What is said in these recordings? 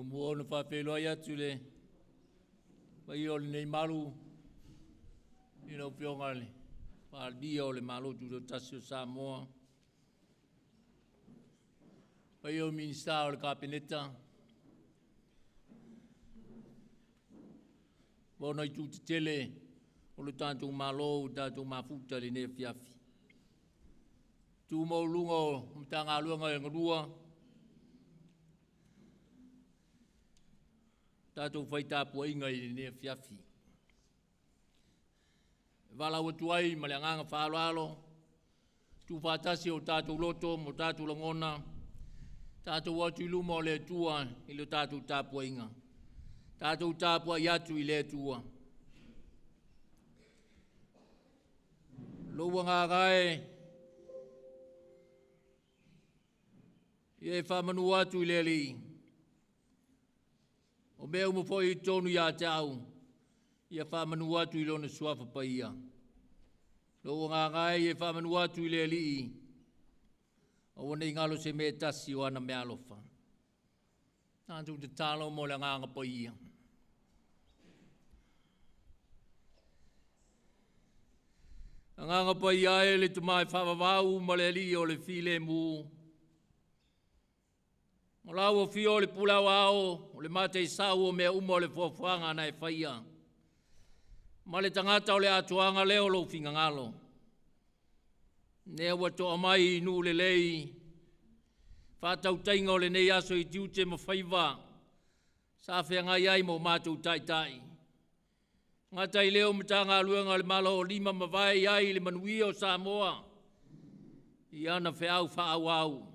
Muamua ona faafeiloai atu i le paia o lenei malu i lau Afioga i le Palemia o le Malo Tutoatasi o Samoa, paia o Minisita o le Kapeneta, ma ona itu tetele o le tatou Malo ua tatou mafuta i lenei afiafi. Tu maualuga o Matagaluega e galua, tatou fai tapuaiga i lenei afiafi. E valaau atu ai ma le agaga faaaloalo, tuufaatasi o tatou loto ma o tatou lagona, tatou atu i luma o le Atua i le tatou tapuaiga. Tatou tapuai atu i le Atua. Lou agaga e, ia e faamanu atu i le Alii, o mea uma foi i totonu ia te au, ia faamanu atu i Lona Suafa Paia. Lou agaga e, ia faamanu atu i le Alii, aua ne i galo se mea e tasi o ana meaalofa. Tatou tatalo mo le Agaga Paia. Agaga Paia e le Tama e faavavau ma le Alii o le filemu, o lau afio o le pule aoao, o le mataisau o mea uma o le foafoaga na e faia, ma le tagata o le atoaga lea o lou finagalo, lea ua toa mai i nuu lelei, faatautaiga o lenei aso i tiute ma faiva sa feagai ai ma o matou taitai. Gata i lea o Matagaluega a le Malo o lima ma vae i ai le manuia o Samoa i ana feau faaauau.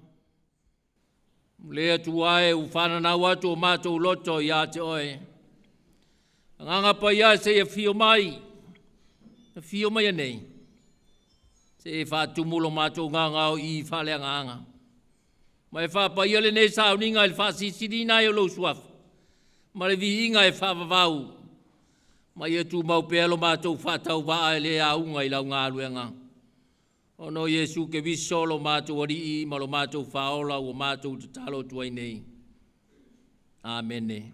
Le Atua e, ua fananau atu o matou loto ia te Oe. Agaga Paia se i afio mai, afio mai nei, se i faatumu lo matou gaogao i faaleagaga. Ma e faapaia lenei sauniga i le faasilisiliina ai o lou suafa, ma le viiga e faavavau, ma ia tumau pea lo matou faatauvaa e le auga i lau galuega. Ona o Iesu Keriso lo matou Alii ma lo matou Faaola ua matou tatalo atu ai nei. Amene.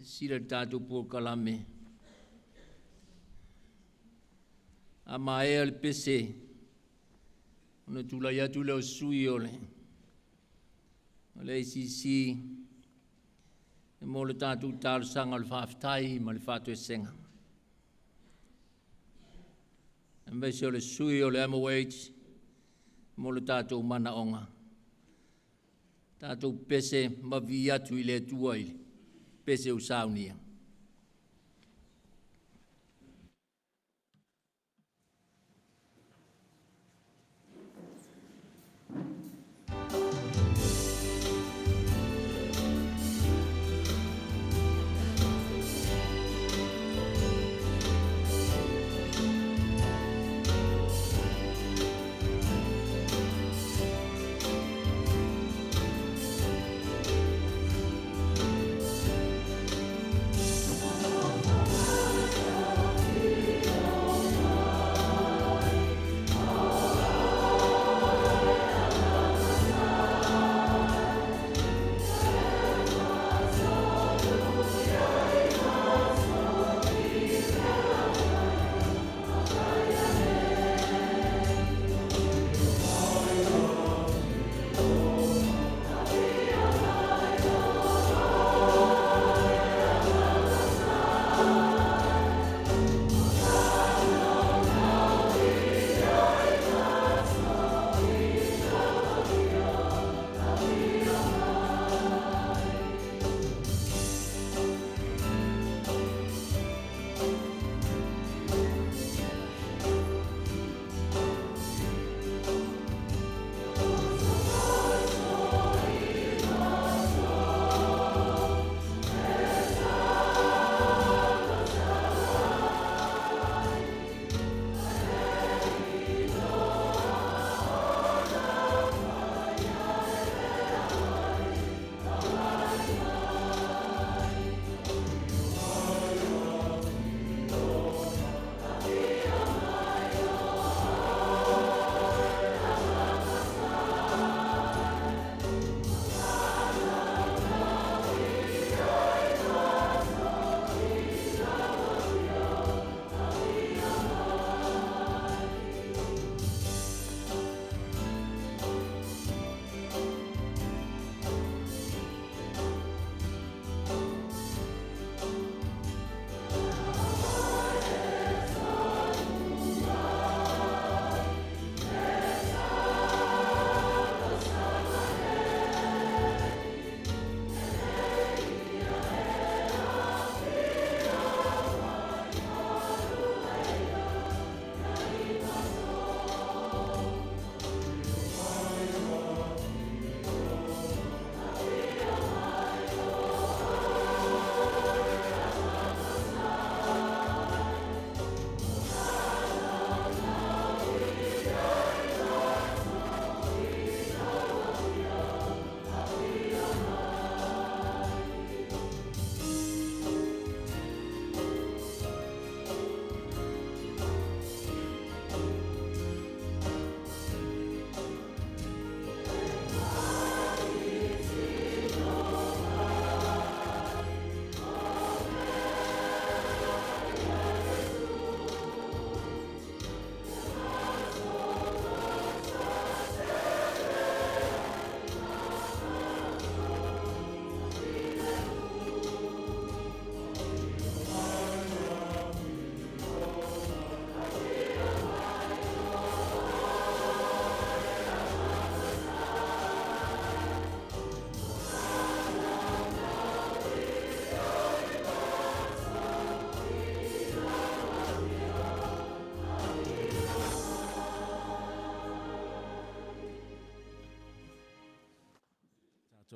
Sila le tatou polokalame. A maea le pese, ona tulai atu lea o sui o le ACC mo le tatou talosaga o le faafetai ma le faatoesega. Aemaise o le sui o le MOH mo le tatou manaoga. Tatou pese ma vi atu i le Atua i le pese ua saunia.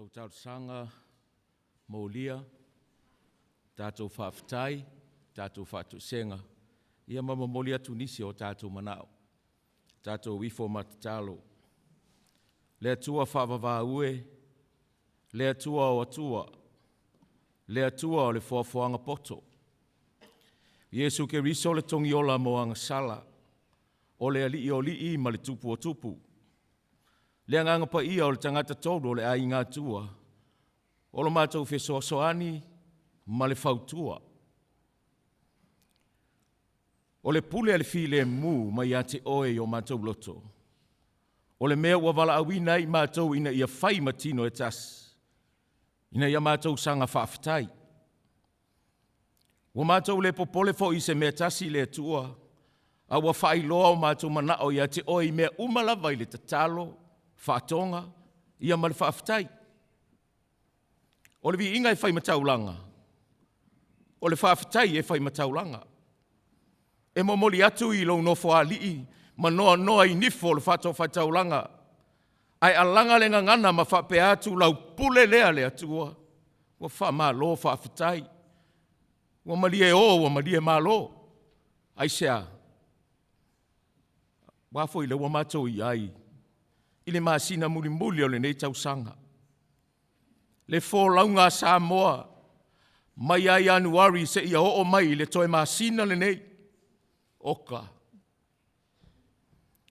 Tatou talosaga molia, tatou faafetai, tatou faatoesega, ia ma momoli atu nisi o tatou manao. Tatou ifo ma tatalo. Le Atua faavavau e, le Atua o Atua, le Atua o le foafoaga poto, Iesu Keriso o le Togiola mo agasala, o le Alii o alii ma le Tupu o tupu, le Agaga Paia o le Tagata-tolu o le Aiga Atua, o lo matou fesoasoani ma le fautua. O le pule a le filemu mai ia te Oe i o matou loto, o le mea ua valaauina ai i matou ina ia fai ma tino e tasi, ina ia matou saga faafetai. Ua matou le popole foi i se mea tasi le Atua, a ua faailoa o matou manao ia te Oe i mea uma lava i le tatalo, faatoga, ia ma le faafetai. O le viiga e fai ma taulaga, o le faafetai e fai ma taulaga. E momoli atu i lou Nofoalii ma noanoa i nifo o le fatafaitaulaga, ae alaga le gagana ma faapea atu, lau pule lea le Atua, ua faamalo faafetai. Ua malie o ua malie malo. Aisea? Aua foi o lea ua matou i ai i le masina mulimuli o lenei tausaga. Le folauga a Samoa mai ia Ianuari seia oo mai i le toe masina lenei, oka,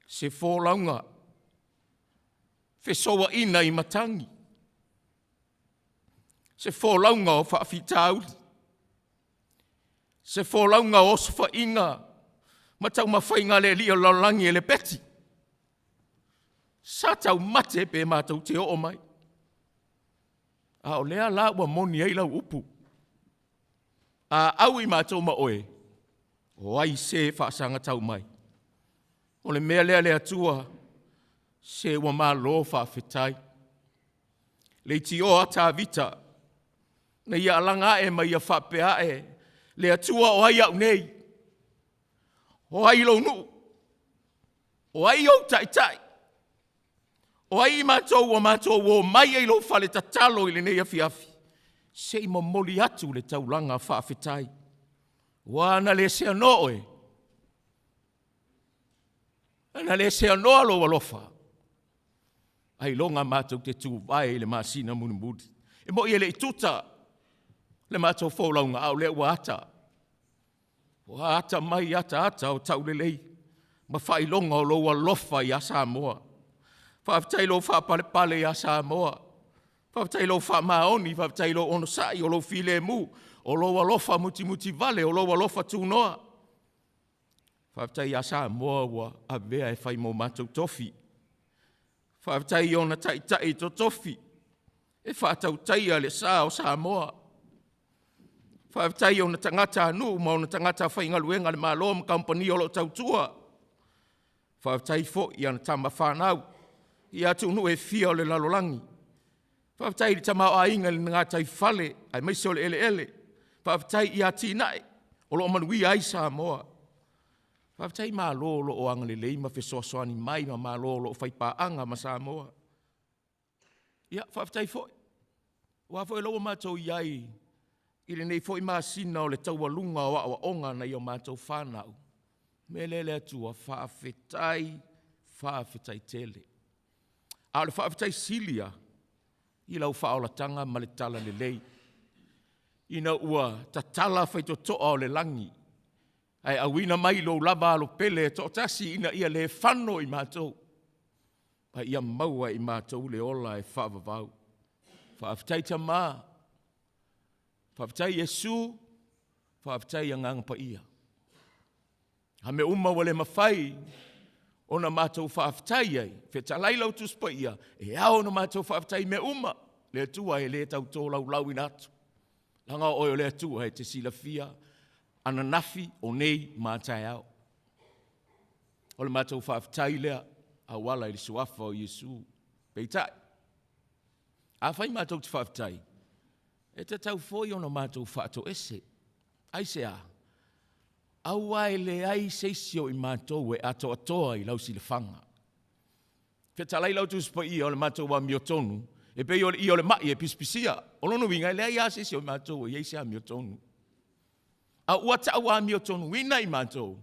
se folauga, fesouaina i matagi, se folauga o faafitauli, se folauga o osofaiga ma taumafaiga a le alii o le lalolagi e lepeti. Sa taumate pe matou te oo mai, a o lea la ua moni ai lau upu, a au i matou ma oe, o ai se e faasagatau mai? O le mea lea le Atua, se ua malo faafetai. Leitioa a Tavita na ia alaga ae ma ia faapea ae, “Le Atua o ai au nei? O ai lou nuu? O ai ou taitai? O ai i matou ua matou omai ai i lou fale tatalo i lenei afiafi se i momoli atu le taulaga faafetai? Ua na le seanoa Oe, ana le seanoa Lou alofa, ailoga matou te tuvae i le masina mulimuli.” E moni e le i tuta le matou folauga, a o lea ua ata, ua ata mai ataata o taulelei ma faailoga o lou alofa ia Samoa. Faafetai i lou faapalepale ia Samoa, faafetai i lou faamaoni, faafetai i lou onosai, o lou filemu, o lou alofa mutimutivale, o lou alofa tunoa. Faafetai ia Samoa ua avea e fai ma o matou tofi. Faafetai i ona taitai totofi e faatautaia le sa o Samoa. Faafetai i ona tagatanuu ma ona tagata faigaluega a le Malo ma kamupani o lo o tautua. Faafetai foi i ana tama fanau i atunuu e fia o le lalolagi. Faafetai i le tamaoaiga i le gataifale aemaise o le eleele. Faafetai i atinae o lo o manuia ai Samoa. Faafetai i Malo o lo o agalelei ma fesoasoani mai ma Malo o lo o faipaaga ma Samoa. Ia faafetai foi, aua foi o lea ua matou i ai i lenei foi masina o le taualuga o aoaoga a nai a matou fanau. O le mea lea le Atua, faafetai, faafetai tele. A o le faafetai sili lava i lau faaolataga ma le talalelei, ina ua tatala faitotoa o le lagi ae auina mai lou lava Alo pele e toatasi ina ia le fano i matou, a ia maua e i matou le ola e faavavau. Faafetai Tama, faafetai Iesu, faafetai Agaga Paia. A mea uma ua le mafai ona matou faafetai ai, fetalai lau Tusi Paia, e ao ona matou faafetai i mea uma, le Atua e le tau tolaulauina atu, leaga o Oe o le Atua e te silafia ananafi, o nei ma a taeao. O le matou faafetai lea e auala i le Suafa o Iesu. Peitai, afai matou te faafetai, e tatau foi ona matou faatoese. Aisea? Aua e leai se isi o i matou e atoatoa i lausilafaga. Fetalai lau Tusi Paia o le matou amiotonu E pei o le ie o le mai e pisipisia. O lona uiga, e leai lava se isi o matou e i ai se amiotonu. A ua tau amiotonuina i matou,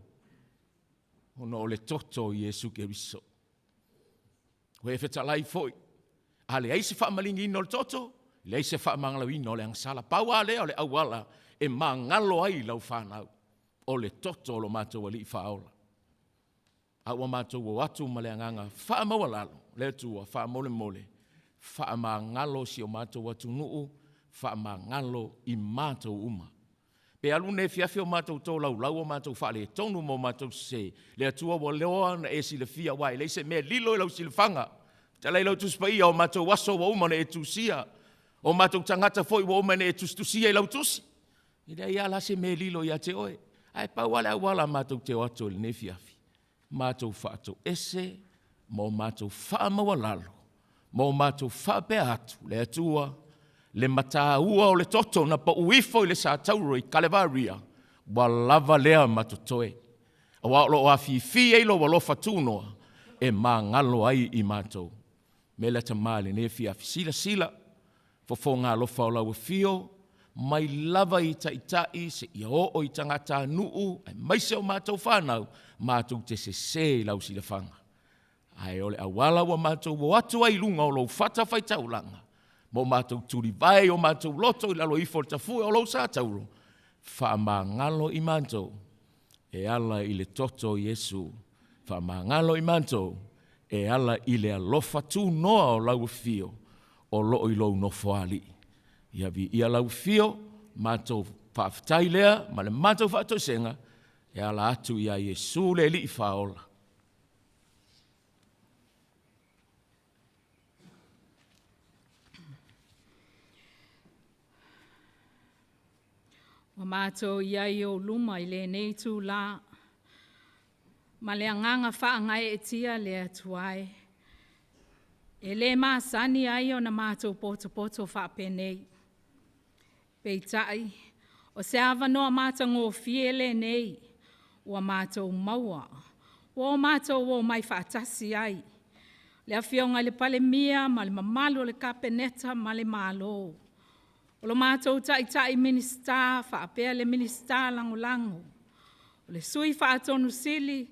ona o le toto o Iesu Keriso. Ua e fetalai foi, a leai se faamaliniina o le toto, leai se faamagaloina o le agasala. Pau lava lea o le auala e magalo ai lau fanau, o le toto o lo matou Alii Faaola. A ua matou o atu ma le agaga faamaualalo, le Atua, faamolemole, faamagalo si o matou atunuu, faamagalo i matou uma. Pe alu lenei afiafi o matou tolaulau o matou faaletonu ma o matou sese, le Atua ua iloa ona e silafia, aua e leai se mea e lilo i lau silafaga. Fetalai lau Tusi Paia, o matou aso ua uma ona e tusia, o matou tagata foi ua uma ona e tusitusia i lau tusi. E leai lava la se mea e lilo ia te oe. Ae pau lava le auala matou te o atu ai i lenei afiafi, matou faatoese ma o matou faamaualalo ma o matou faapea atu, le Atua, le mataua o le toto na pau ifo i le satauro i Kalevaria, ua lava lea ma totoe, aua o lo o afifi ai lou alofa tunoa e magalo ai i matou. O le mea lea Tama i lenei afiafi, silasila fofoga alofa o lau afio, mai lava i taitai seia oo i tagatanuu, aemaise o matou fanau, matou te sese i lau silafaga. Ae o le auala ua matou o atu ai i luga o lou fatafaitaulaga, ma o matou tulivae i o matou loto i lalo ifo o le tafue o lou sa tauro, faamagalo i matou e ala i le toto o Iesu, faamagalo i matou e ala i le alofa tunoa o lau afio o lo o i lou Nofoalii. Ia viia lau afio, matou faafetai lea ma le matou faatoesega e ala atu ia Iesu le Alii Faaola. Ua matou i ai i ou luma i lenei itula, ma le agaga faagaeetia le Atua e, e le masani ai ona matou potopoto faapenei. Peitai, o se avanoa matagofie lenei ua matou maua, ua matou omai faatasi ai, le Afioga i le Palemia ma le mamalu o le Kapeneta ma le Malo, o lo matou Taitai Minisita faapea le Minisita Lagolago, o le Sui Faatonu Sili,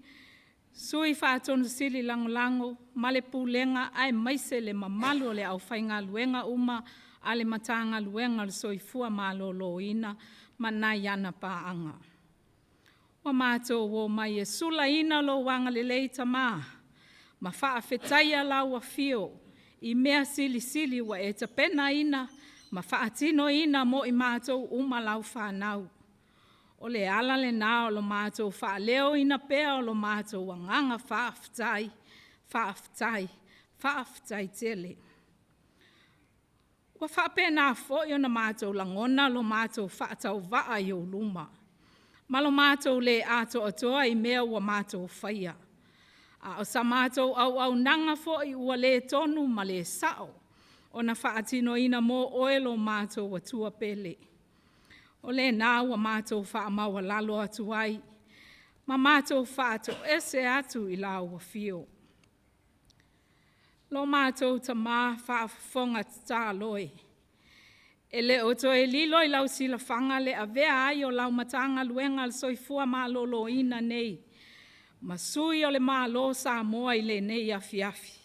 Sui Faatonu Sili Lagolago ma le Pulega aemaise le mamalu o le aufaigaluega uma a le Matagaluega o le Soifua Maloloina ma nai ana paaga. Ua matou omai e sulaina lou agalelei Tama ma faafetaia lau Afio i mea silisili ua e tapenaina ma faatinoina mo i matou uma lau fanau. O le ala lena o lo matou faaleoina pea o lo matou agaga faafetai, faafetai, faafetai tele. Ua faapena foi ona matou lagona lo matou faatauvaa i ou luma, ma lo matou le atoatoa i mea ua matou faia, a o sa matou auaunaga foi ua le tonu ma le sao ona faatinoina mo oe lo matou Atua pele. O lena ua matou faamaualalo atu ai ma matou faatoese atu i lau Afio. Lo matou Tama faafofoga tatalo e, e le o toe lilo i lau silafaga le avea ai o lau Matagaluega a le Soifua Maloloina nei ma sui o le Malo o Samoa i lenei afiafi,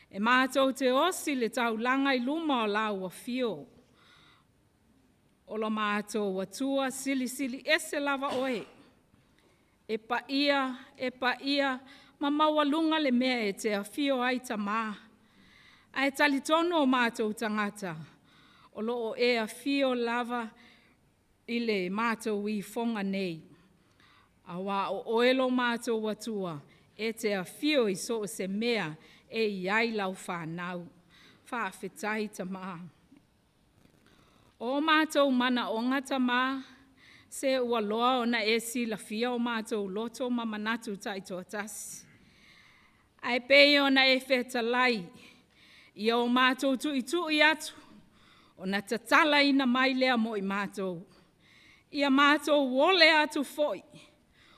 e matou te osi le taulaga i luma o lau Afio. O lo matou Atua Silisili Ese lava Oe, e paia, e paia ma maualuga le mea e te afio ai Tama, ae talitonu o matou tagata, o lo o e afio lava i le matou ifoga nei, aua o oe lo matou Atua e te afio i so o se mea e i ai lau fanau. Faafetai Tama. O matou manaoga Tama, se ua loa ona e silafia o matou loto ma manatu taitoatasi. Ae pei ona e fetalai, ia o matou tuitui atu, ona tatalaina mai lea mo i matou. Ia matou ole atu foi,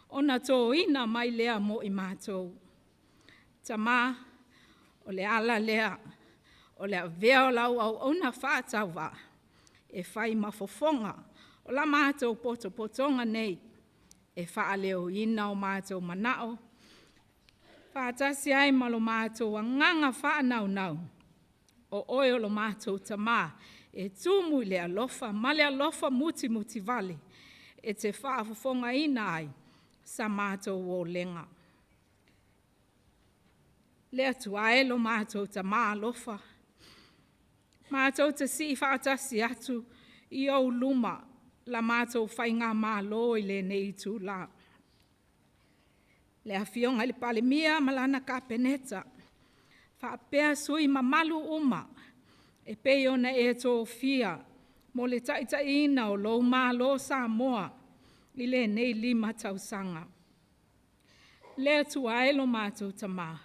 ona toina mai lea mo i matou. Tama, o le ala lea. o le avea o lau auauna faatauvaa e fai ma fofoga o la matou potopotoga nei e faaleoina o matou manao faatasi ai ma lo matou agaga faanaunau, o oe o lo matou Tama e tumu i le alofa ma le alofa mutimutivale, e te faafofogaina ai sa matou olega. Le Atua e lo matou Tama alofa, matou te sii faatasi atu i ou luma la matou faigamalo i lenei itula. Le Afioga i le Palemia ma lana Kapeneta, faapea sui usufono mamalu uma e pei ona e tofia mo le taitaiina o lou Malo Samoa i lenei 5 tausaga. Le Atua e lo matou Tama,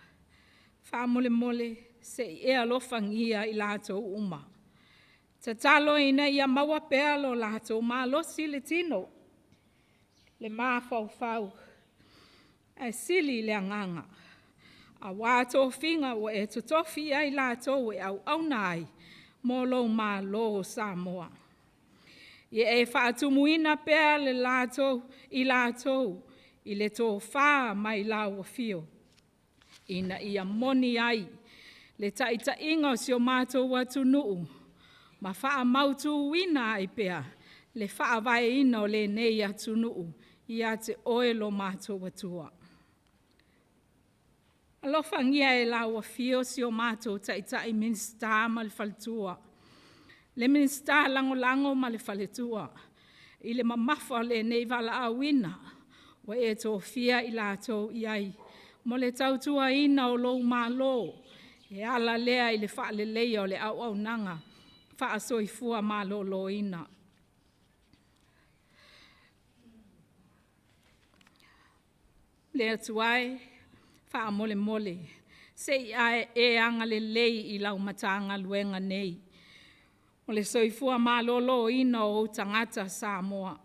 faamolemole se i e alofagia i latou uma. Tatalo ina ia maua pea lo latou malosi i le tino, le mafaufau, ae sili i le agaga, aua tofiga ua e totofi i ai latou e auauna ai mo lou Malo o Samoa. Ia e faatumuina pea i latou i le tofa mai lau afio, ina ia moni ai le taitaiga o si o matou atunuu ma faamautuina ai pea le faavaeina o lenei atunuu ia te Oe lo matou Atua. Alofagia e lau Afio si o matou Taitai Minisita ma le faletua, le Minisita Lagolago ma le faletua, i le mamafa o lenei valaauina ua e tofia i latou i ai mo le tautuaina o lou Malo, e ala lea i le faaleleia o le auaunaga faa-soifua maloloina. Le Atua e, faamolemole, se i e agalelei i lau Matagaluega nei o le soifua maloloina o ou tagata Samoa.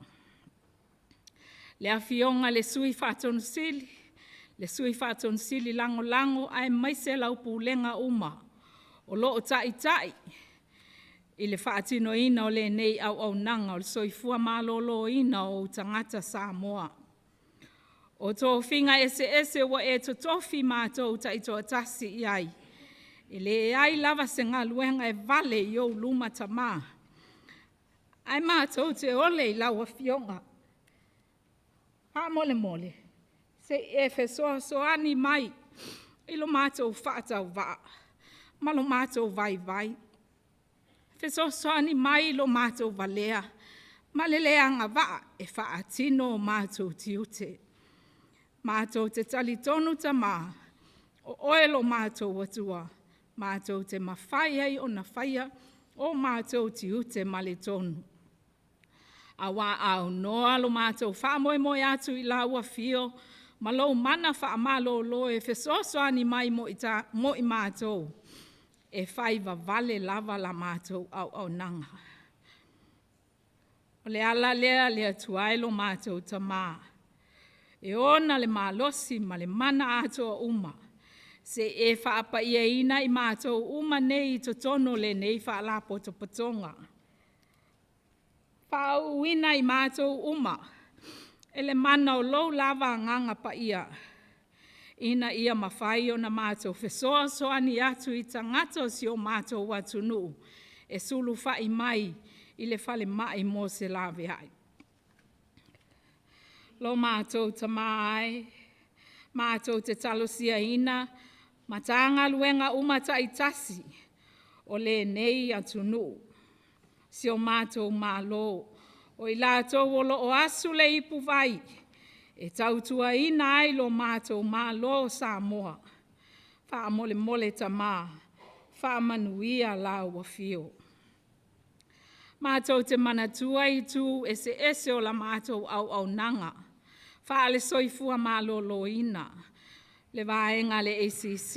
Le Afioga i le Sui Faatonu Sili, le Sui Faatonu Sili Lagolago aemaise lau Pulega uma o lo o taitai i le faatinoina o lenei auaunaga o le soifua maloloina o ou tagata Samoa. O tofiga eseese ua e totofi i matou taitoatasi i ai, e leai lava se galuega e vale i ou luma Tama, ae matou te ole i lau Afioga. Faamolemole, se i e fesoasoani mai i lo matou faatauvaa ma lo matou vaivai. Fesoasoani mai i lo matou valea ma le le agavaa e faatino o matou tiute. Matou te talitonu Tama, o Oe lo matou Atua, matou te mafai ai ona faia o matou tiute ma le tonu. Aua a aunoa lo matou faamoemoe atu i lau Afio ma lou mana faamalolo e fesoasoani mai mo i matou, e fai vavale lava la matou auaunaga. O le ala lea le Atua e lo matou Tama, e ona le malosi ma le mana atoa uma, se i e faapaiaina i matou uma nei i totonu o lenei Faalapotopotoga. Faauuina i matou uma e le mana o lou lava Agaga Paia, ina ia mafai ona matou fesoasoani atu i tagata o si o matou atunuu e sulufai mai i le falemai mo se laveai. Lo matou Tama e, matou te talosiaina Matagaluega uma taitasi o lenei atunuu, si o matou Malo, o i latou o lo o asu le ipuvai e tautuaina ai lo matou Malo o Samoa. Faamolemole Tama, faamanuia lau Afio. Matou te manatua itu eseese o la matou auaunaga faale-soifua maloloina, le vaega a le ACC,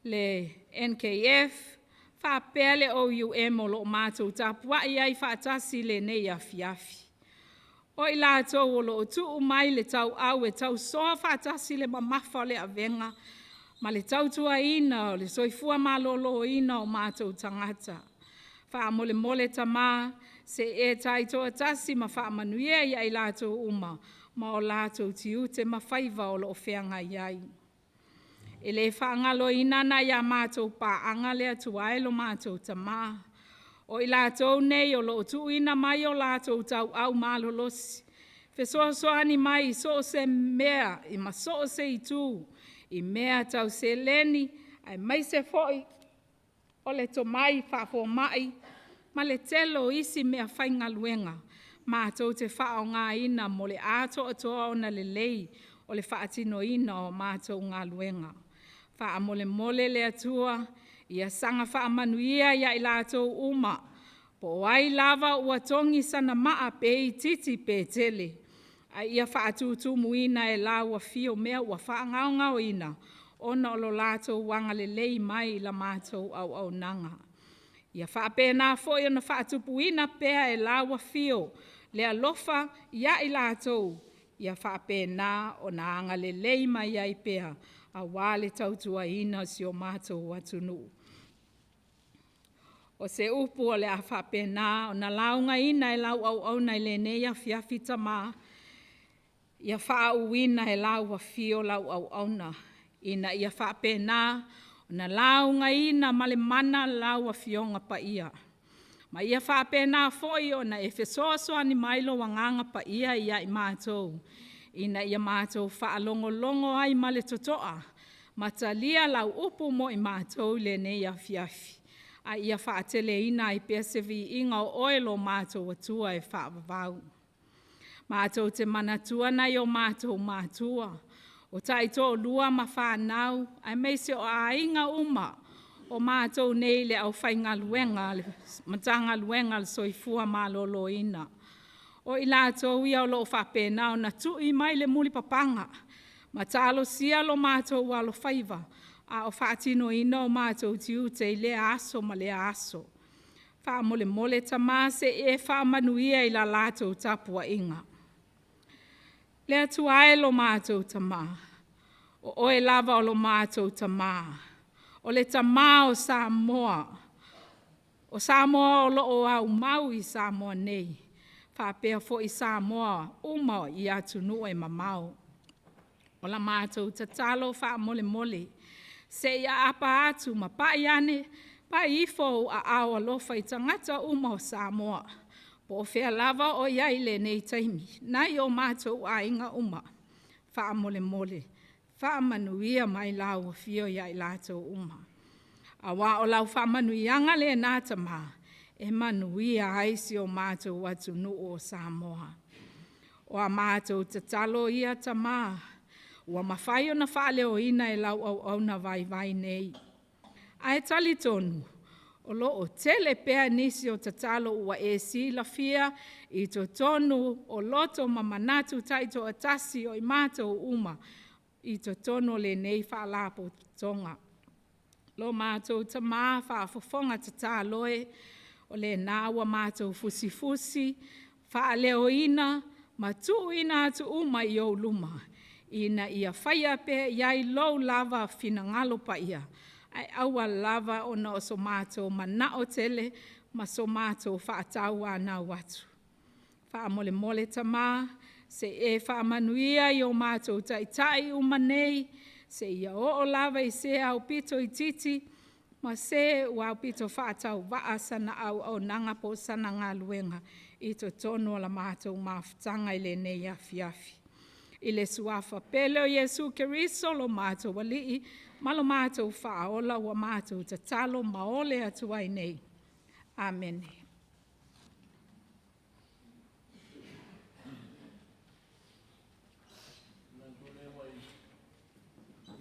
le NKF, faapea le OUM o lo o matou tapuai ai faatasi i lenei afiafi. O i latou o lo o tuu mai le tauau e tausoa faatasi le mamafa o le avega. ma le tautuaina o le soifua maloloina o matou tagata. Faamolemole Tamā, se i e taitoatasi ma faamanuia ia i latou uma ma o latou tiute ma faiva o lo o feagai ai. E le faagaloina nai a matou paaga le Atua e lo matou Tamā, o i latou nei o lo o tuuina mai o latou tauau malolosi e fesoasoani mai i so o se mea ma so o se itu i mea tau seleni, aemaise foi o le tomai faafomai ma le tele o isi meafaigaluega matou te faaaogaina mo le atoatoa ona lelei o le faatinoina o a matou galuega. Faamolemole le Atua ia saga faamanuia ia i latou uma, po o ai lava ua togi sana maa pe itiiti pe tele, a ia faatutumuina e lau afio mea ua faagaogaoina ona o lo latou agalelei mai i la matou auaunaga. Ia faapena foi ona faatupuina pea e lau afio le alofa ia i latou, ia faapena ona agalelei mai ai pea aua le tautuaina o si o matou atunuu. O se upu o le a faapena ona laugaina e lau auauna i lenei afiafi Tama, ia faauuina e lau afio lau auauna, ina ia faapena ona laugaina ma le mana lau Afioga Paia. Ma ia faapena foi ona e fesoasoani mai lou Agaga Paia ia i matou, ina ia matou faalogologo ai ma le totoa ma talia lau upu mo i matou i lenei afiafi, a ia faateleina ai pea se viiga o oe lo matou Atua e faavavau. Matou te manatua nai o matou matua, o taitoalua ma fanau, aemaise o aiga uma o matou nei le aufaigaluega a le Matagaluega a le Soifua Maloloina. O i latou ia o lo o faapena ona tui mai le mulipapaga ma talosia lo matou alofaiva a o faatinoina o matou tiute i lea aso ma lea aso. Faamolemole Tama se i e faamanuia i la latou tapuaiga. Le Atua e lo matou Tama, o Oe lava o lo matou Tama, o le Tama o Samoa, o Samoa o lo o aumau i Samoa nei, faapea foi Samoa uma i atunuu e mamao. O la matou tatalo faamolemole, se i aapa atu ma pai ane, pai ifo ou aao alofa i tagata uma o Samoa, po o fea lava o i ai i lenei taimi, nai o matou aiga uma. Faamolemole, faamanuia mai lau Afio ia i latou uma, aua o lau faamanuiaga lena Tama e manuia ai si o matou atunuu o Samoa. O a matou tatalo ia Tama ua mafai ona faaleoina e lau auauna vaivai nei, ae talitonu o lo o tele pea nisi o tatalo ua e silafia i totonu o loto ma manatu taitoatasi o i matou uma i totonu o lenei Faalapotopotoga. Lo matou Tama faafofoga tatalo e, o lena ua matou fusifusina, faaleoina ma tuuina atu uma i ou luma, ina ia faia pea i ai lou lava finagalo paia, ae aua lava ona o so matou manao tele ma so matou faatauanau atu. Faamolemole Tama, se i e faamanuia i o matou taitai uma nei, seia oo lava i se aupito itiiti ma se ua aupito faatauvaa sana auaunaga po o sana galuega i totonu o la matou mafutaga i lenei afiafi. I le Suafa pele o Iesu Keriso lo matou Alii ma lo matou Faaola ua matou tatalo ma ole atu ai nei. Amene.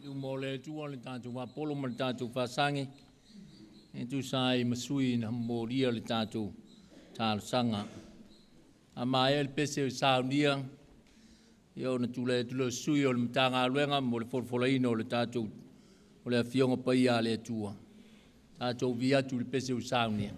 I luma o le Atua le tatou apolo ma le tatou faasagi e tusa ai ma sui na molia le tatou talosaga. A maea le pese o saunia, ia ona tulai atu lea o sui o le Matagaluega mo le folafolaina o le tatou o le Afioga Paia a le Atua. Tatou vi atu i le pese o saunia.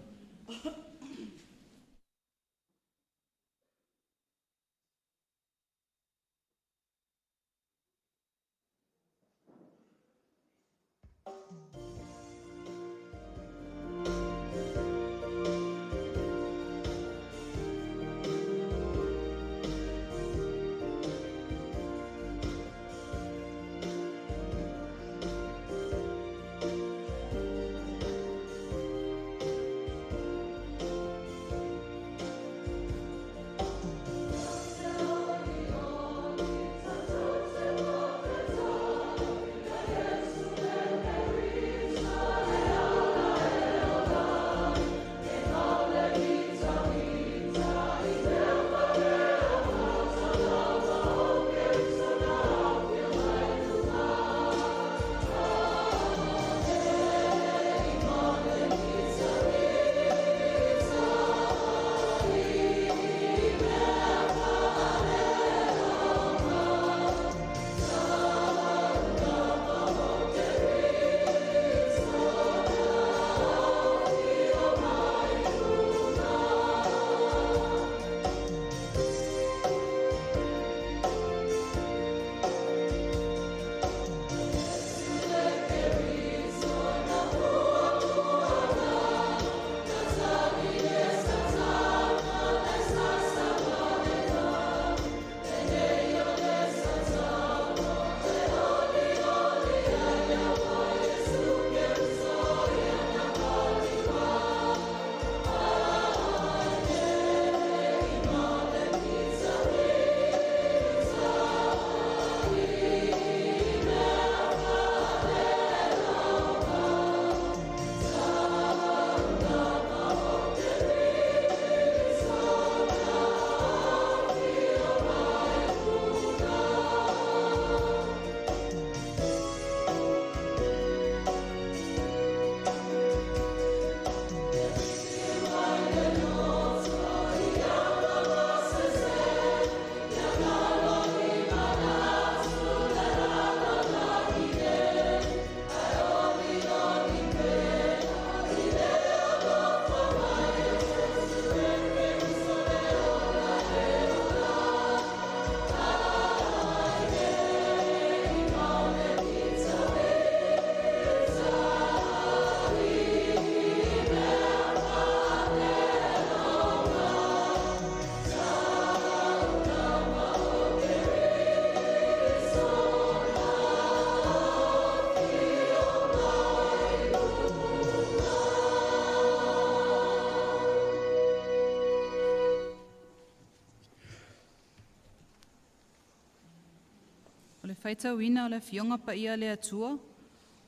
O le faitauina o le Afioga Paia a le Atua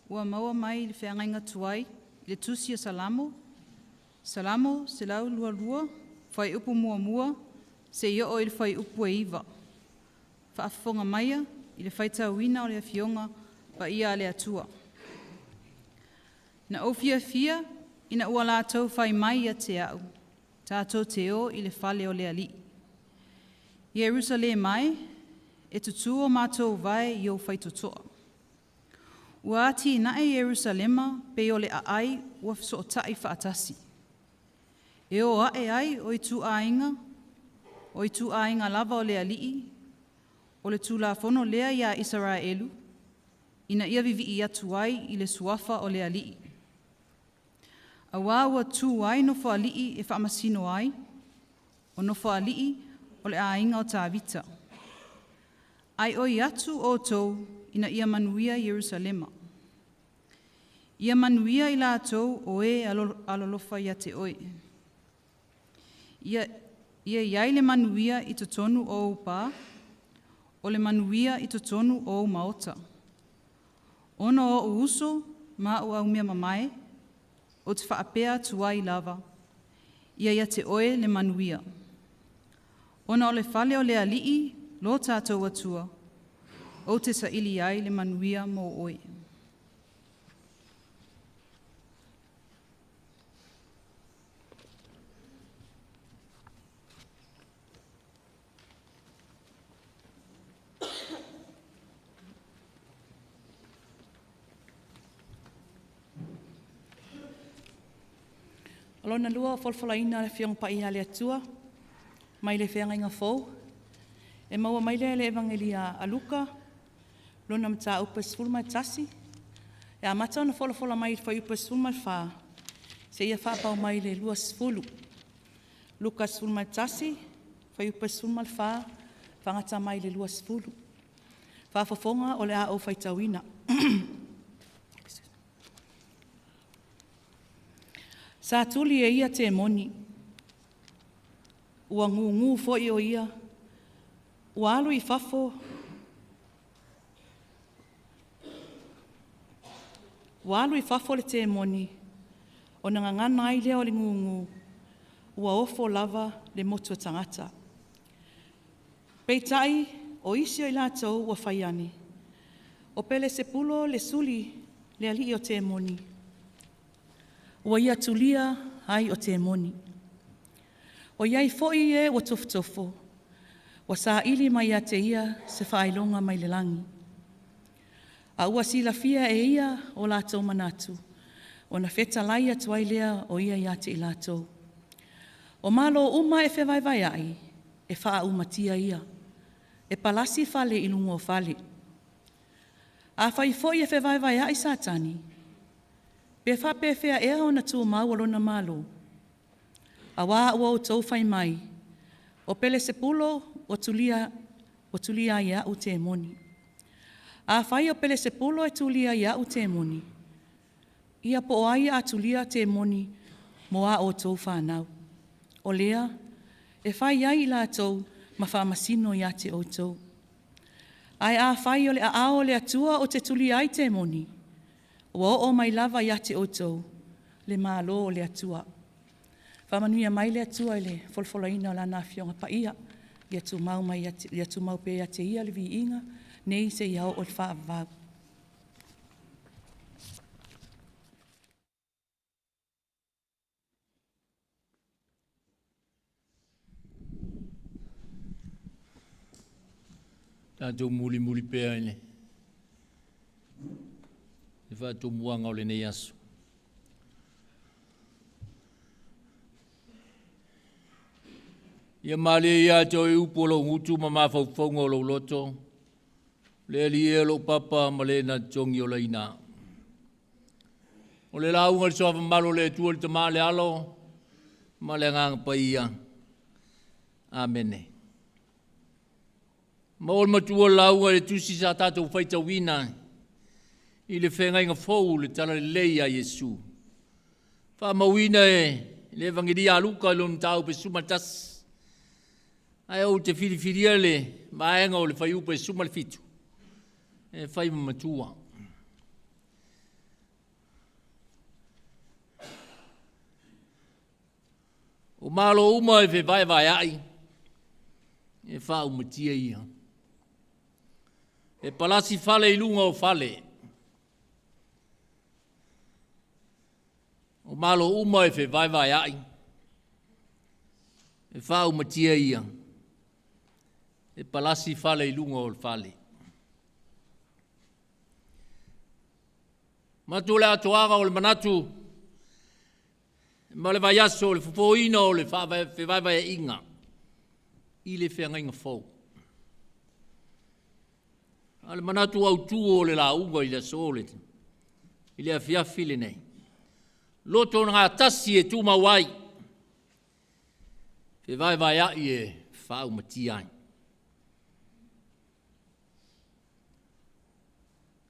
ua maua mai i le feagaiga tuai i le tusi o Salamo, Salamo 122, fuaiupu 1 seia oo i le fuaiupu e 9. Faafofoga maia i le faitauina o le Afioga Paia a le Atua. Na ou fiafia ina ua latou fai mai ia te au, tatou te o i le fale o le Alii. Ierusalema e, e tutū o matou vae i ou faitotoa. Ua atinae Ierusalema pei o le aai ua fesootai faatasi. E o ae ai o ituaiga, o ituaiga lava o le Alii, o le Tulafono lea ia Isaraelu, ina ia vivii atu ai i le suafa o le Alii. Auā ua tu ai nofoalii e faamasino ai, o nofoalii o le aiga o Tavita. Aioi atu outou ina ia manuia Ierusalema. Ia manuia i latou o e alolofa ia te oe. Ia, ia i ai le manuia i totonu o ou pā, o le manuia i totonu o ou maota. Ona o ou uso ma au aumea mamae, ou te faapea atu ai lava, ia ia te oe le manuia. Ona o le fale o le Alii, lo tātou Atua, ou te saili ai le manuia mo oe. O lona lua o folafolaina o le Afioga Paia a le Atua mai le Feagaiga Fou, e maua mai lea i le Evagelia a Luka, lona mataupu e 11, e amata ona folafola mai i le fuaiupu e 14, seia faapau mai i le 20. Luka 11, fuaiupu e 14, faagata mai i le 20. Faafofoga o le a ou faitauina. Sa tuli e ia temoni, ua gugu foi o ia, ua alu i fafo, ua alu i fafo le temoni, ona gagana ai lea o le gugu, ua ofo lava le motu o tagata. Peitai, o isi o i latou ua fai ane, o Pelesepulo le suli le alii o temoni, ua ia tulia ai o temoni. O i ai foi e ua tofotofo, ua saili mai ia te ia se faailoga mai le lagi. A ua silafia e ia o latou manatu, ona fetalai atu ai lea o ia ia te i latou. O Malo uma e fevaevaeai, e faaaumatia ia. E palasi fale i luga o fale. Afai foi e fevaevaeai Satani, pe faapefea ea ona tumau o lona Malo? Auā ua outou fai mai, o Pelesepulo ua tulia, ua tulia ai e au temoni. Afai o Pelesepulo e tulia ai e au temoni, ia po o ai a tulia temoni mo a outou fanau. O lea e fai ai i latou ma faamasino ia te outou. Ae afai o le aao o le Atua ou te tulia ai temoni, ua oo mai lava ia te outou le Malo o le Atua. Faamanuia mai le Atua i le folafolaina o Lana Afioga Paia, ia tumau, mai, ia tumau pea ia te Ia le viiga, nei seia oo i le faavavau. Tatou mulimuli pea i le faatumuaga o lenei aso. Ia malie ia te oe upu o lou gutu ma mafaufauga o lou loto, le Alii e o lou papa ma le na togi olaina. O le lauga le soafa malo le Atua le Tama le Alo ma le Agaga Paia. Amene. Ma o le matua lauga i le tusi sa tatou faitauina i le feagaiga fou le tala lelei a Iesu. Faamauina e le Evagelia a Luka i lona mataupu e 11. Ae ou te filifilia le vaega o le fuaiupu e 17. E fai ma matua. O malo uma e fevaevaea'i, e faaumatia ia. E palasi fale i luga o fale. O malo uma e fevaevaea'i, e faaumatia ia. E palasi fale i luga o le fale. Matu le atoaga o le manatu ma le vaiaso o le fofoina o le fevaevaeaiga i le feagaiga fou. A o le manatu autu o le lauga i le aso i le afiafi lenei, loto gatasi e tumau ai, fevaevaeai e faaumatia ai.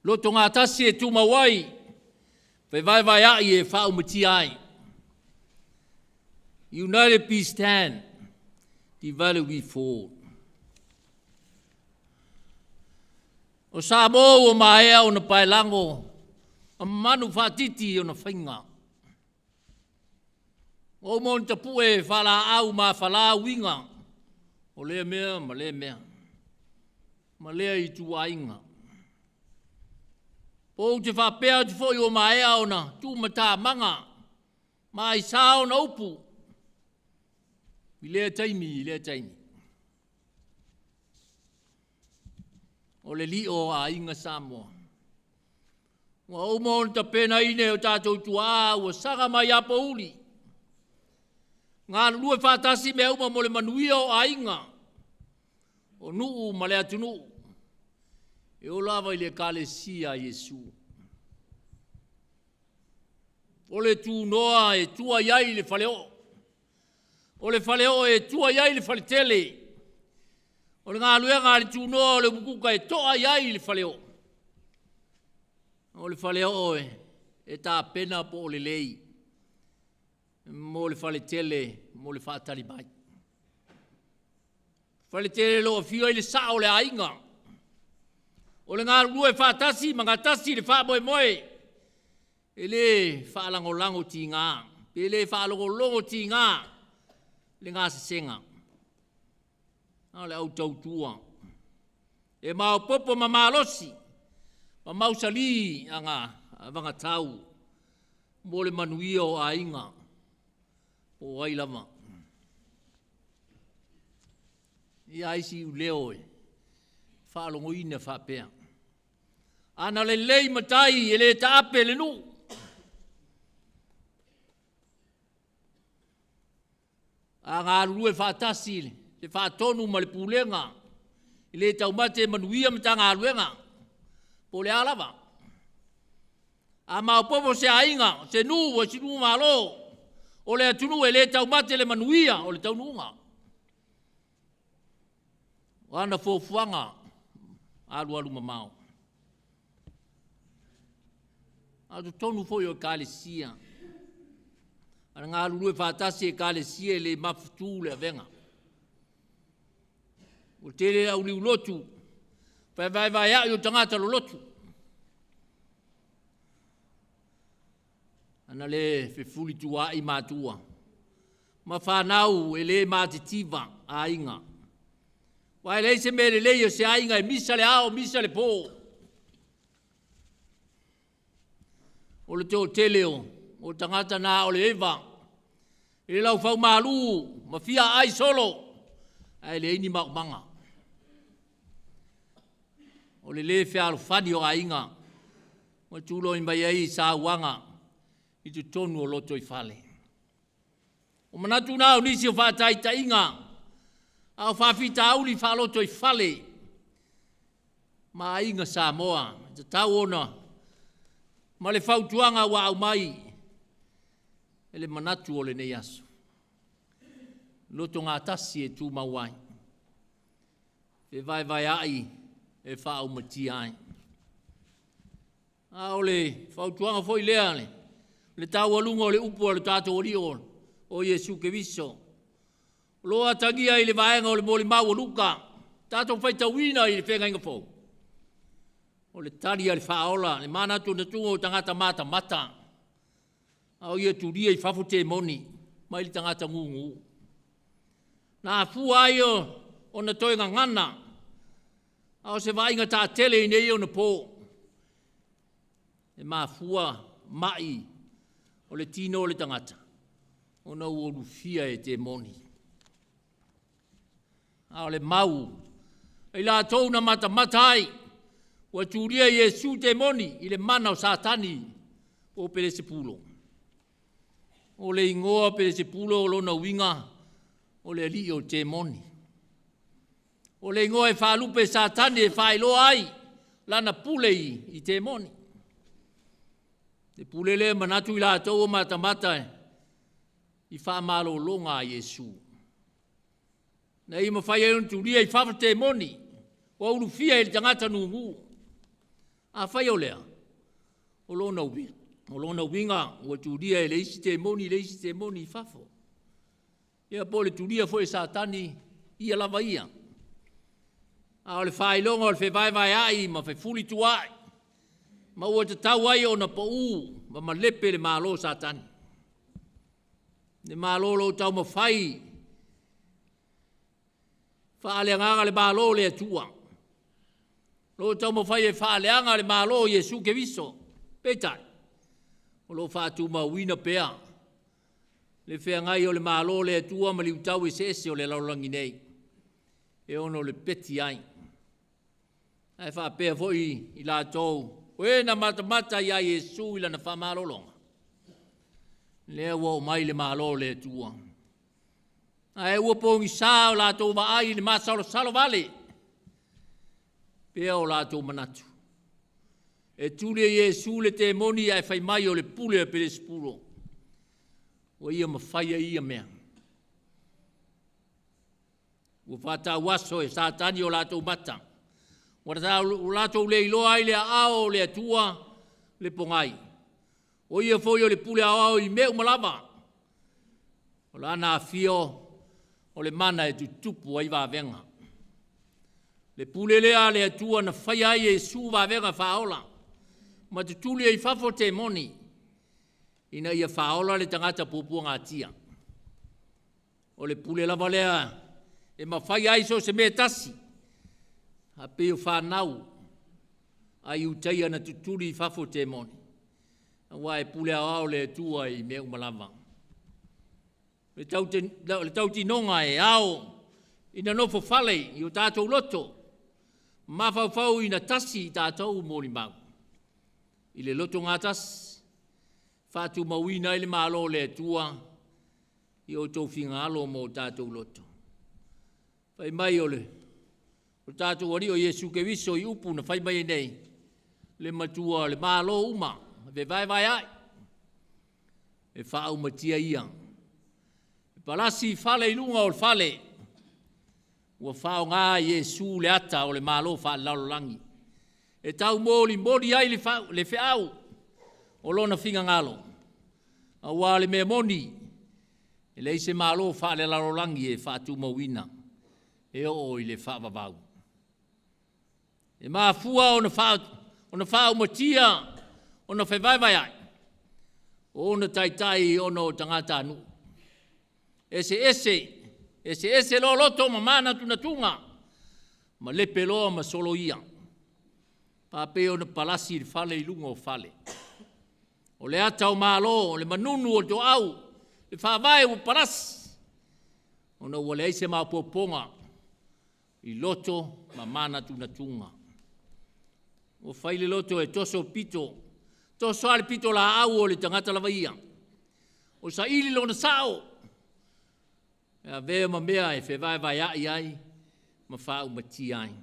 Loto gatasi e tumau ai, fevaevaeai e faaumatia ai. United we stand, divided we fall. O Samoa ua maea ona paelago ma manu faatiti ona faiga. Ua uma ona tapue faalaau mafala uiga o lea mea ma lea mea, ma lea ituaiga. Ou te faapea atu foi ua maea ona tuumatamaga ma aisa ona upu i lea taimi i lea taimi. O le lio o aiga Samoa. Ua uma ona tapenaina e o tatou tuaa ua saga mai apouli. Galulue faatasi mea uma mo le manuia o aiga, o nuu ma le atunuu. E oo lava i le Ekalesia a Iesu. O le tunoa e tua i ai le faleoo. O le faleoo e tua i ai le faletele. O le galuega a le tunoa o le umukuka e toa i ai le faleoo. O le faleoo e tapena po o lelei mo le faletele mo le faatali mai. Faletele o lo o afio ai le sao o le aiga. O le galulue faatasi ma gatasi le faamoemoe. E le faalagolago tiga, pe le faalogologo tiga le gasesega. A o le au tautua e maopoopo ma malosi ma mausali avagatau mo le manuia o aiga po o ai lava. Ia ai si iuleo e faalogoina faapea. Ana lelei matai e le taape le nuu. A galulue faatasi le faatonu ma le pulega, e le taumate e manuia Matagaluega, po o le a lava. A maopoopo se aiga, se nuu, o se itumalo, o le atunuu e le taumate le manuia o le taunuuga. O ana fuafuaga alualu mamao. A o totonu foi o Ekalesia, a na galulue faatasi Ekalesia e le mafutu le avega. Ua tele le auliulotu, faevaevaeai o tagata lolotu. Ana le fefulituaai matua ma fanau e le matitiva aiga. Aua e leai se mea lelei o se aiga e misa le ao misa le po. O le toatele o tagata na o le eva i le laufaumalu ma fia aai solo, ae leai ni maumaga. O le le fealofani o aiga ua tulai mai ai sauaga i totonu o lotoifale. O manatu na o nisi o faataitaiga a o faafitauli faalotoifale ma aiga Samoa, e tatau ona ma le fautuaga ua aumai e le manatu o lenei aso. Lotogatasi e tumau ai, fevaevaeai e faaumatia ai. A o le fautuaga foi lea, le taualuga o le upu a le tatou Alii o Iesu Keriso, o lo o atagia i le vaega o le molimau a Luka, tatou faitauina i le Feagaiga Fou. O le tali a le faaola, le manatunatuga o tagata matamata, a o ia tulia i fafo temoni mai le tagata gugu. Na afua ai ona toe gagana, a o se vaaiga taatele i nei ona po, e mafua mai o le tino o le tagata, ona ua ulufia e temoni. A o le mau, i latou na matamata ai, ua tulia Iesu temoni i le mana o Satani o Pelesepulo. O le igoa Pelesepulo o lona uiga o le alii o temoni. O le igoa e faalupe Satani e faailoa ai lana pule i temoni. Le pule lea manatu i latou o matamata i faamalologa a Iesu. Na ia mafai ai ona tulia i fafo temoni, ua ulufia i le tagata numu. A fai o lea, o lona uiga ua tulia e le isi temoni, le isi temoni i fafo. Ia po o le tulia foi e Satani, ia lava ia. A o le faailoga o le fevaevaeai ma fefulituaai, ma ua tatau ai ona pau ma malepe le malo o Satani. Le malo o lo o taumafai faaleagaga le malo o le Atua. Lo o taumafai e faaleaga le malo o Iesu Keriso. Peitai, o lo o faatumauina pea le feagai o le malo o le Atua ma liutau eseese o le lalolagi nei, e ono lepeti ai. Ae faapea foi i latou, o e na matamata ia Iesu i lana faamalologa, lea ua oo mai le malo o le Atua. Ae ua pogisa o latou vaai i le masalosalo vale, pea o latou manatu. E tuli e Iesu le temoni ae fai mai o le pule a Pelesepulo, ua ia mafai ai ia mea. Ua faatauaso e Satani o latou mata, ua latou le iloa ai le aao o le Atua le pogai. O ia foi o le pule aoao i mea uma lava. O lana afio o le mana e tutupu ai vavega. Le pule lea a le Atua na faia ai Iesu vavega faaola, ma tutuli ai fafo temoni, ina ia faaola le tagata puapuagatia. O le pule lava lea e mafai ai so o se mea tasi, a pei o fanau a Iutaia na tutuli i fafo temoni, aua e pule aoao le Atua i mea uma lava. Le tautinoga e ao ina nofo fale i o tatou loto, mafaufau ina tasi i tatou molimau. I le loto gatasi, faatumauina ai le malo o le Atua i o outou finagalo ma o tatou loto. Fai mai o le tatou Alii o Iesu Keriso i upu na fai mai ai nei, le matua o le malo uma, fevaevaeai, e faaumatia ia. E palasi fale i luga o le fale, ua faaaoga Iesu le ata o le malo faalelalolagi, e taumolimoli ai le feau o lona finagalo, aua le mea moni, e leai se malo faalelalolagi e faatumauina, e oo i le faavavau. E mafua ona faaumatia, ona fevaevaeai, o ona taitai ona o tagatanuu. Eseese, eseese loloto ma manatunatuga, ma lepe loa ma soloia, faapei ona palasi le fale i luga o fale. O le ata o malo, o le manunu o le toau, le faavae ua palasi, ona ua leai se maopoopoga i loto ma manatunatuga. Ua fai le loto e toso pito, toso lava le pito laau o le tagata lava ia. O saili lona sao, e avea ma mea e fevaevaeai ai ma faaumatia ai.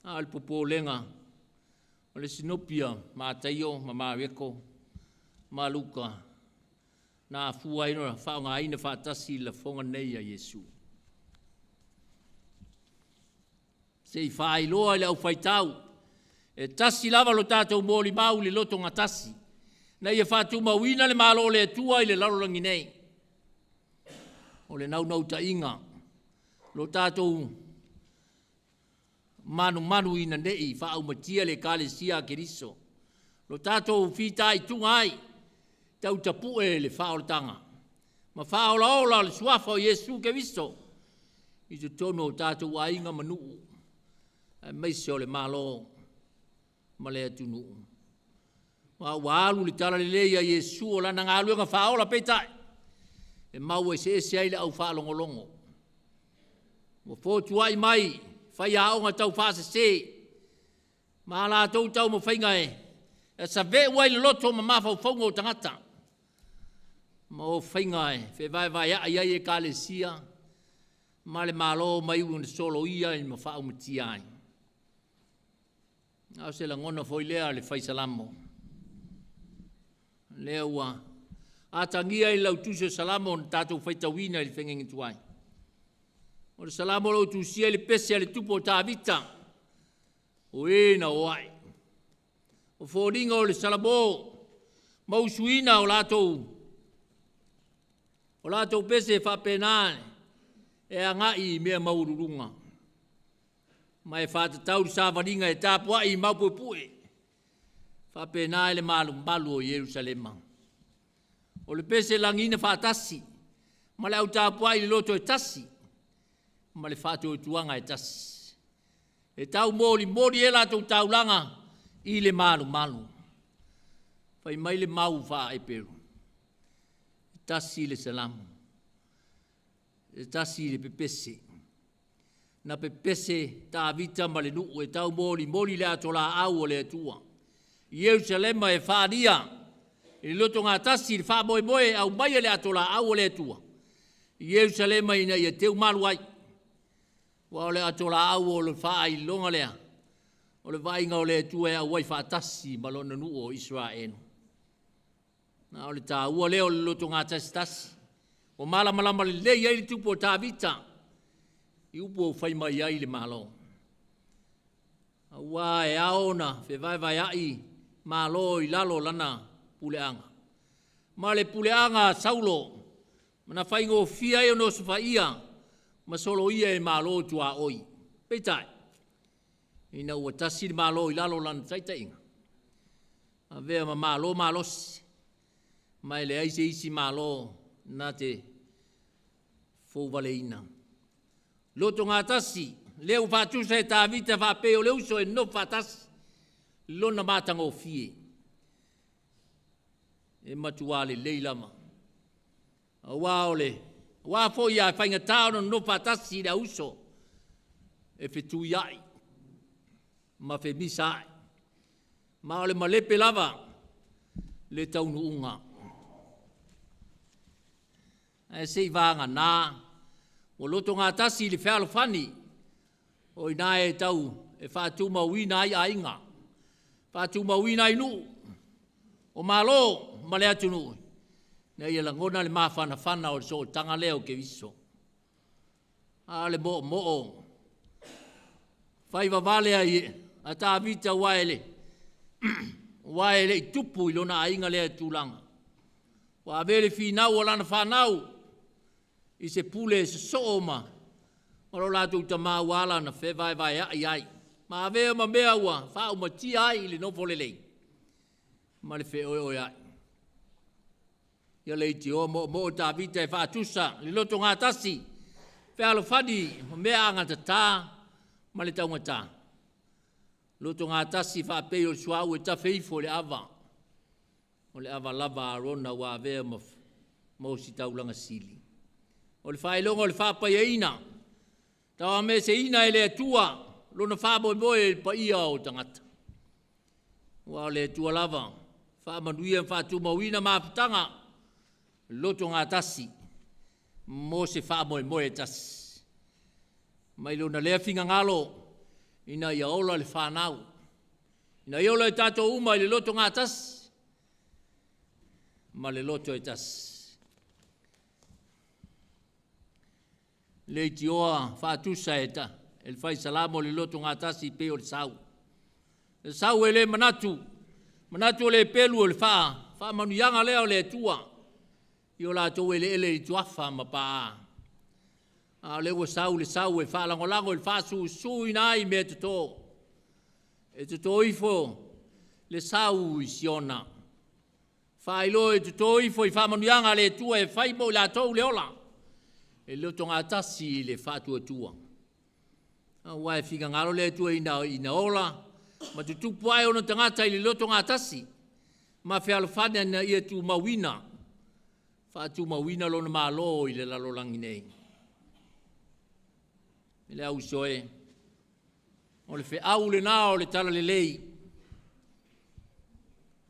A o le popolega, o le sinopia Mataio ma Mareko ma Luka, na afua ai ona faaaogaina faatasi le lafoga nei a Iesu. Se i faailoa i le aufaitau, e tasi lava lo tatou molimau i le lotogatasi, na ia faatumauina le malo o le Atua i le lalolagi nei. O le naunautaiga, lo tatou manumanu ina nei faaumatia le Ekalesia a Keriso. Lo tatou fitaituga ai, tautapue le faaolataga ma faaolaola o le suafa o Iesu Keriso i totonu o tatou aiga ma nuu, aemaise o le Malo ma le atunuu. Ma ua alu le talalelei a Iesu o lana galuega faaola peitai, e mau eseese ai le au faalogologo. Ua fotuai mai faiaoga taufaasese ma a latou taumafaiga e save'u ai loloto ma mafaufauga o tagata, ma o faiga e fevaevaea'i ai Ekalesia ma le Malo ma iu ina soloia ai ma faaumatia ai. A o se lagona foi lea a le fai Salamo, lea ua atagia i lau tusi o Salamo na tatou faitauina i le fegege tuai. O le Salamo o lo o tusia i le pese a le tupu o Tavita, o e na oai. O foliga o le Salamo ma usuina o latou pese faapena e agai i mea maualuluga, ma e faatatau le savaliga e tapuai i maupuepue, faapena i le malumalu o Ierusalema. O le pese lagiina faatasi, ma le au tapuai i le loto e tasi, ma le faatuatuaga e tasi. E taumolimoli e latou taulaga i le malumalu. Fai mai le mau faa-Eperu, e tasi le Salamo, e tasi le pepese. Na pepese Tavita ma le nuu e taumolimoli le atolaau o le Atua. Ierusalema e faalia i le lotogatasi le faamoemoe e aumaia le atolaau o le Atua. Ierusalema ina ia teumalu ai. Ua o le atolaau o le faailoga lea, o le vaaiga o le Atua e auai faatasi ma lona nuu o Isaraelu. Na o le taua lea o le lotogatasitasi. Ua malamalama lelei ai le tupu o Tavita i upu ua fai mai ai le Malo. Aua e ao ona fevaevaea'i Malo i lalo o lana puleaga. Ma le puleaga a Saulo, na faigofie ai ona osofaia ma soloia e Malo tuaoi. Peitai, ina ua tasi le Malo i lalo o lana taitaiga, avea ma Malo malosi, ma e leai se isi Malo na te fouvaleina. Lotogatasi, lea ua faatusa e Tavita faapei o le uso e nonofo faatasi, lona matagofie, e matua lelei lava. Aua o le aua foi a faigata ona nonofo faatasi i le auuso, e fetuiai ma femisaai, ma o le malepe lava le taunuuga. Ae se i vagana ua lotogatasi i le fealofani, o i ina e tau e faatumauina ai aiga, faatumauina ai nuu, o Malo ma le atunuu, ina ia lagona le mafanafana o le sootaga lea o Keriso. A o le moomoo faivavale a Tavita aua e le i tupu i lona aiga lea tulaga. Ua ave le finau a lana fanau i se pule sosoo ma lo latou tama ua ala ona fevaevaea'i ai, ma avea ma mea ua faaumatia ai i le nofo lelei ma le feoeoea'i. Ia leitioa moomoo Tavita e faatusa le lotogatasi, fealofani ma mea agatata ma le taugata. Lotogatasi faapei o le suauu e tafe ifo i le ava, o le ava lava a Arona ua avea ma ositaulaga sili. O le faailoga o le faapaiaina, tauameseina e le Atua lona faamoemoe i le paia o tagata. Aua o le Atua lava, faamanuia ma faatumauina mafutaga, lotogatasi mo se faamoemoe e tasi. Mai lona lea finagalo ina ia ola le fanau, ina ia ola i tatou uma i le lotogatasi ma le loto e tasi. Leitioa faatusa e le fai Salamo le lotogatasi pei o le sau. Le sau e le manatu, manatu o le pelu o le faamanuiaga lea o le Atua i o latou eleele i tuafa ma paa. A o lea ua sau le sau e faalagolago i le faasusuina ai mea toto. E toto ifo le sau i Siona. Faailoa e toto ifo i faamanuiaga a le Atua e fai mo i latou le ola, e lotogatasi i le faatuatua. Aua e finagalo le Atua ina, ina ola ma tutupu ae ona tagata i le lotogatasi ma fealofani ina ia tumauina, faatumauina lona Malo i le lalolagi nei. Le au uso e, o le feau lena o le talalelei,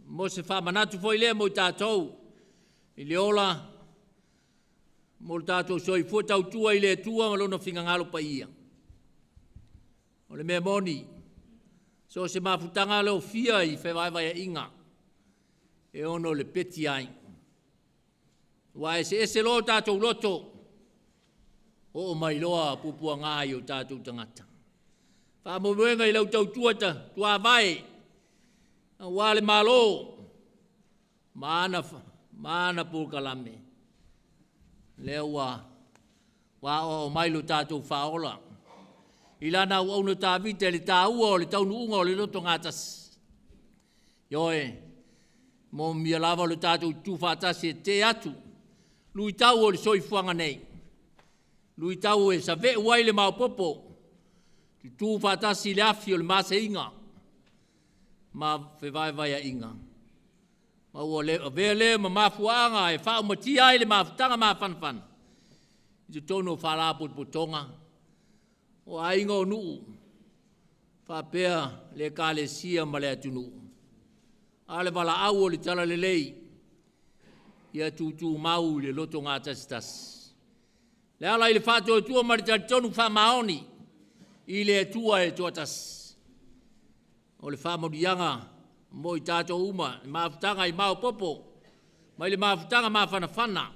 mo se faamanatu foi lea mo i tatou i le ola mo le tatou soifua tautua i le Atua ma Lona finagalo paia. O le mea moni, so o se mafutaga alofia i fevaevaeaiga, e ono lepeti ai. Ua eseese loa o tatou loto, oo mai loa puapuaga i o tatou tagata. Faamoemoega i lau tautua ta tuavae, aua le Malo ma ana, ma ana polokalame. Lea ua ua aoao mai lo tatou faaola i lana auauna Tavita i le taua o le taunuuga o le lotogatasi. Ioe, momia lava lo tatou tutu faatasi e tetee atu luitau o le soifuaga nei, luitau e saveu ai le maopoopo, tutu faatasi i le afi o le maseiga ma fevaevaeaiga. Ma ua le avea lea ma mafuaaga e faaumatia ai le mafutaga mafanafana i totonu o faalapotopotoga, o aiga o nuu, faapea le ekalesia ma le atunuu. A o le valaau o le talalelei, ia tutumau i le loto gatasitasi. Le ala i le faatuatua ma le talitonu faamaoni i le Atua e toatasi. O le faamanuiaga mo i tatou uma, le mafutaga i maopoopo, mai le mafutaga mafanafana,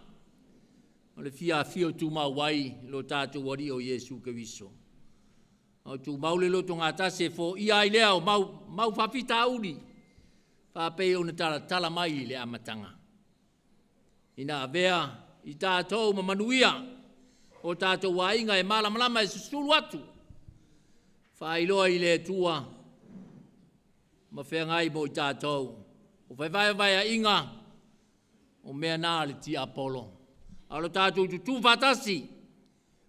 o le fia afio tumau ai lo tatou Alii o Iesu Keriso. O tumau le lotogatasi e foia ai lea o mau, mau faafitauli, faapei ona talatala mai i le amataga. Ina avea i tatou ma manuia o tatou aiga e malamalama e susulu atu, faailoa i le Atua ma feagai mo i tatou. O fevaevaeaiga, o mea na a le tiapolo. A o lo tatou tutū faatasi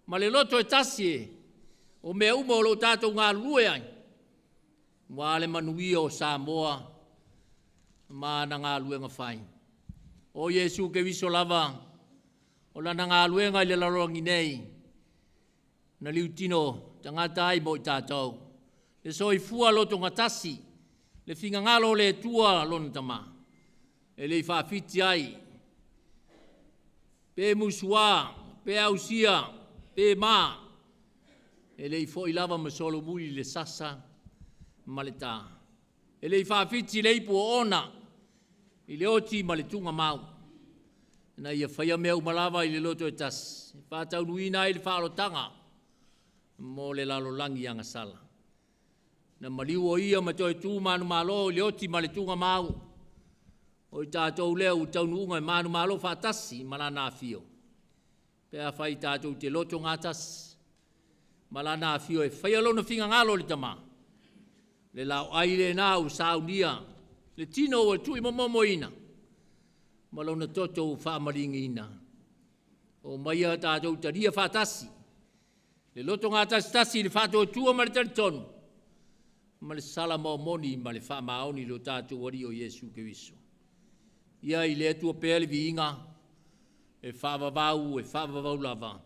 ma le loto e tasi o mea uma o lo o tatou galulue ai, aua le manuia o Samoa ma ana galuega fai. O Iesu Keriso lava, o lana galuega i le lalolagi nei, na liutino tagata ai mo i tatou. Le soifua lotogatasi, le finagalo o le Atua lona Tama, e le i faafiti ai, pe musuā, pe ausia, pe mā, e le i foi lava ma solomuli le sasa ma le tā. E le i faafiti le ipu o ona i le oti ma le tugamau, ina ia faia mea uma lava i le loto e tasi, e faataunuuina ai le faaolotaga mo le lalolagi agasala. Na maliu o ia ma toe tu manumalo i le oti ma le tugamau, o i tatou lea ua taunuuga e manumalo faatasi ma lana afio, pe afai tatou te loto gatasi ma lana afio e faia lona finagalo i le Tama, le laoai lena ua saunia, le tino ua tuuimomomoina, ma lona toto ua faamaligiina. O maia tatou talia faatasi, le loto gatasitasi i le faatuatua ma le talitonu, ma le sala maomoni ma le faamaoni i lo tatou Alii o Iesu Keriso. Ia i le Atua pea le viiga, e faavavau, e faavavau lava.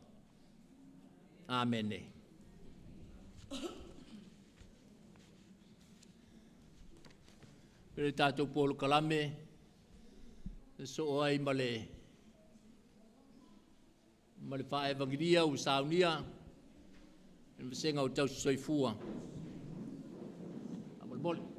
Amene. Le tatou polokalame e soo ai ma le ma le faaevagilia ua saunia le vasega o tausi soifua. Faamolemole.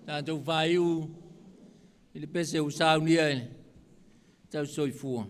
Tatou faiu i le pese usaunia e tau soifua.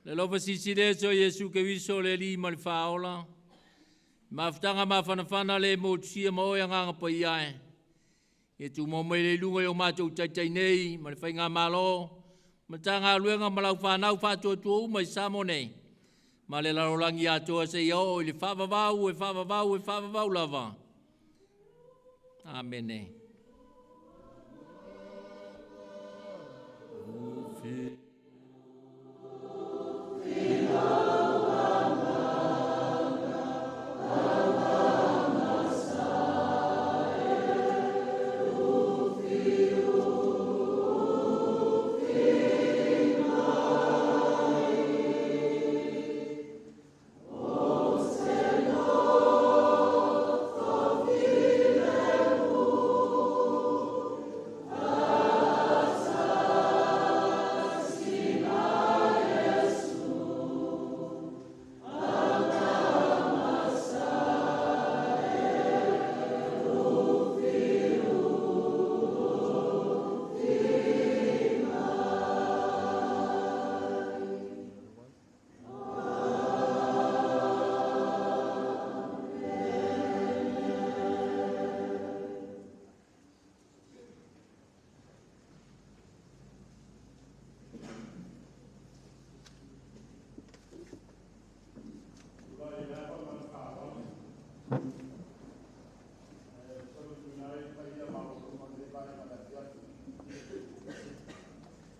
Le lofa sisile so Iesu ke wiso le li ma le whaola. Mafutanga mawhanawhana le motusia ma oe anganga pai ai. Ia tu mo mai le lunga i o mātou taitai nei, ma le whainga malo, ma tānga luenga ma lau whanau whātua tua uma i Samo nei. Ma le larolangi atoa se ia o i le whaavavau, e whaavavau, e whaavavau lava. Amene.